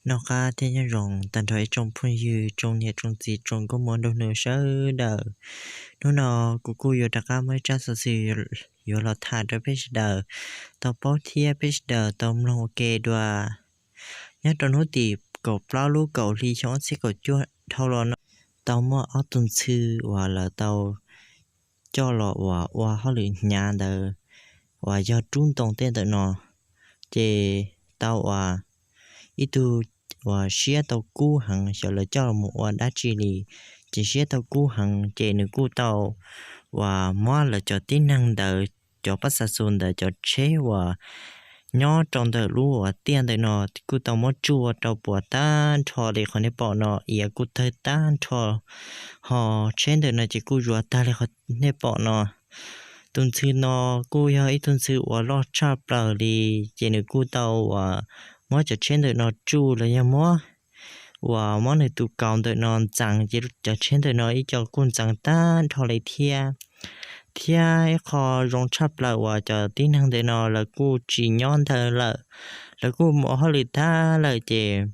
Noj qab thiab nyob zoo tag nrho ib tsoom phooj ywg, tsoom niam tsoom txiv, tsoom nkauj muam nraug nus sawv daws. Hnub no kuv kuj yuav rov qab muaj ib tsab xov xwm yuav los tham rau peb sawv daws tau paub thiab peb sawv daws tau mloog ua ke dua. Nyob rau hnub tim kaum plaub lub kaum hli xyoo ob txhiab kaum cuaj dhau los no, tau muaj ob tug ntxhw uas lawv tau coj los uas ua hauj lwm hnyav ntawd uas yog rub ntoo tej ntawm no, ces tau uas ib tug uas siab tau kub heev, xyov lawv coj los mus ua dab tsi li, ces siab tau kub heev ces nws kuj tau uas muab lawv cov tib neeg ntawd, cov pab xa xus ntawd cov tsheb uas nyob rau ntawm lub uas tiaj ntawm no kuj tau muab tsuj ua rau puas tag nrho li qhov nej pom no, iav kuj tawg tag nrho, ho tsheb ntawm no ces kuj zuav tag li qhov nej pom no. Tus ntxhw no kuj yog ib tug ntxhw uas loj tshaj plaws li, ces nws kuj tau uas muab cov tsheb ntawm no tsuj los yog muab uas muab nws tus kaus ntawm no ntxeev, ces cov tsheb ntawm no ib co kuj ntxeev tag nrho li thiab. Thiab ib qho zoo tshaj plaws uas cov tib neeg ntawm no lawv kuj tsis nyob ntawd lawm, lawv kuj mus ua hauj lwm tag lawm, ces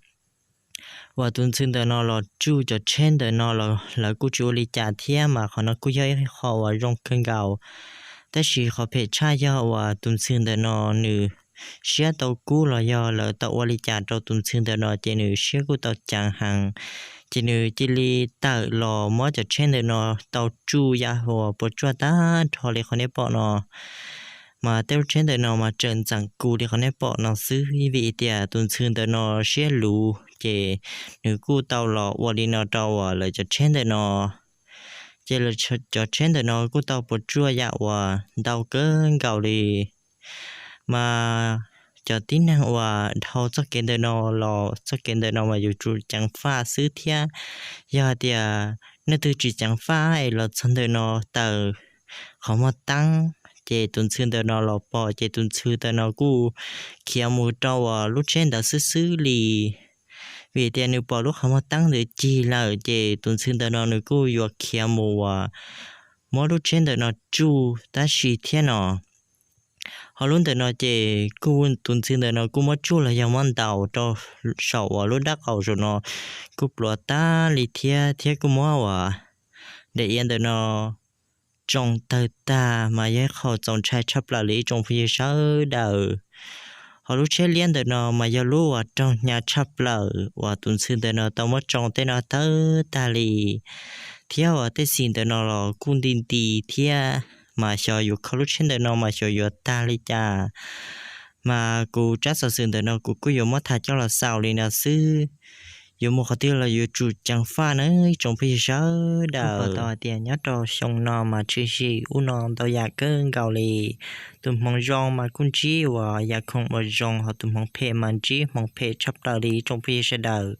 uas tus ntxhw ntawm no los tsuj cov tsheb ntawm no los lawv kuj tsis ua li cas thiab, mas qhov no kuj yog ib qho uas zoo kawg nkaus. Tab sis qhov phem tshaj yog uas tus ntxhw ntawm no nws siab tau kub los yog lawv tau ua li cas rau tus ntxhw ntawm no ces nws siab kuj tau ceev heev, ces nws cia li tawm los muab cov tsheb ntawm no tau tsuj ya uas puas tsuaj tag nrho li qhov nej pom no. Mas tej lub tsheb ntawm no mas tseem ntxeev kus li qhov nej pom no xwb, vim tias tus ntxhw ntawm no siab luv, ces nws kuj tau los ua li no rau uas lawv cov tsheb ntawm no, ces lawv cov tsheb ntawm no kuj tau puas tsuaj yam uas ntau kawg nkaus li. Mas cov tib neeg uas dhau txoj kev ntawm no los, txoj kev ntawm no mas yuav tsum ceev faj xwb thiab. Yog hais tias nej twg tsis ceev faj es los txog ntawm no tawm qhov muag teeb, ces tus ntxhw ntawm no los pom ces tus ntxhw ntawm no kuj khiav mus rau uas lub tsheb ntawd xwb xwb li. Vim tias nws pom lub qhov muag teeb ntawd cig lawm, ces tus ntxhw ntawm no nws kuj yuav khiav mus uas muab lub tsheb ntawm no tsuj tab sis thiab no. Ho lub ntawm no ces kuj tus ntxhw ntawm no kuj muab tsuj los yog muab ntaus rau saum uas lub dab qaum saum no kuj pluav tag li thiab, thiab kuj muab uas daim iav ntawm no tsoo tawg tag, mas yog ib qho txaus ntshai tshaj plaws li ib tsoom phooj ywg sawv daws. Ho lub tsheb liab ntawm no mas yog lub uas raug hnyav tshaj plaws uas tus ntxhw ntawm no tau muab tsoo tej no tawg tag li, thiab uas tej xim ntawm no los kuj nti nti thiab, mas xyov yuav kho lub tsheb ntawm no mas xyov yuav tag li cas. Mas kuv tsab xov xwm ntawm no kuv kuj yuav muab tham coj los xaus li no xwb. Yuav mus qhov twg los yuav tsum ceev faj na ib tsoom phooj ywg sawv daws. Tau hais tias nyob rau xyoo no mas tshwm sim ub no ntau yam kawg nkaus li. Tus hmoov zoo mas kuj ntsib uas yam khoom uas zoo, ho tus hmoov phem mas ntsib hmoov phem tshaj plaws li ib tsoom phooj ywg sawv daws.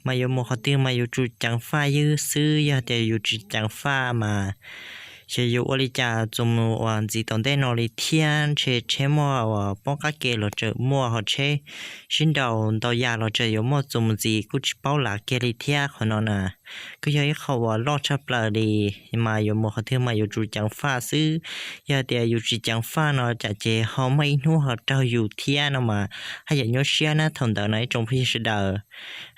Mas yuav mus qhov twg mas yuav tsum ceev faj ywj xwb, yog tias yus tsis ceev faj mas xyov yuav ua li cas txuas mus uas ntxiv tom ntej no li thiab. Ntshe tsheb muaj uas poob qab ke los tseem muaj, ho tsheb sib nraus ntau yam los tseem yuav muaj txuas mus ntxiv, kuj tsis paub lav kiag li thiab. Qhov no na kuj yog ib qho uas loj tshaj plaws li, mas yuav mus qhov twg mas yuav tsum ceev faj xwb. Yog tias yus tsis ceev faj no tsam ces ho muaj ib hnub ho raug yus thiab no mas haj yam nyuaj siab na thaum ntawd no ib tsoom phooj ywg sawv daws.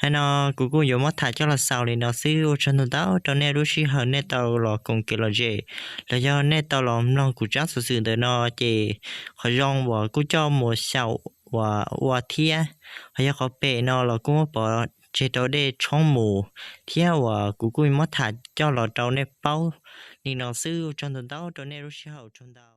Hais no kuv kuj yuav muab tham coj los xaus li no xwb. Ua tsaug ntau ntau rau nej lub sij hawm nej tau los koom kev lom zem, los yog nej tau los mloog kuv tsab xov xwm ntawm no, ces qhov zoo uas kuj coj mus xyaum uas ua thiab, ho yog qhov phem no los kuj muab pov tseg rau dej tshoob mus, thiab uas kuv kuj muab tham coj los rau nej paub li no xwb. Ua tsaug ntau ntau rau nej lub sij hawm, ua tsaug ntau.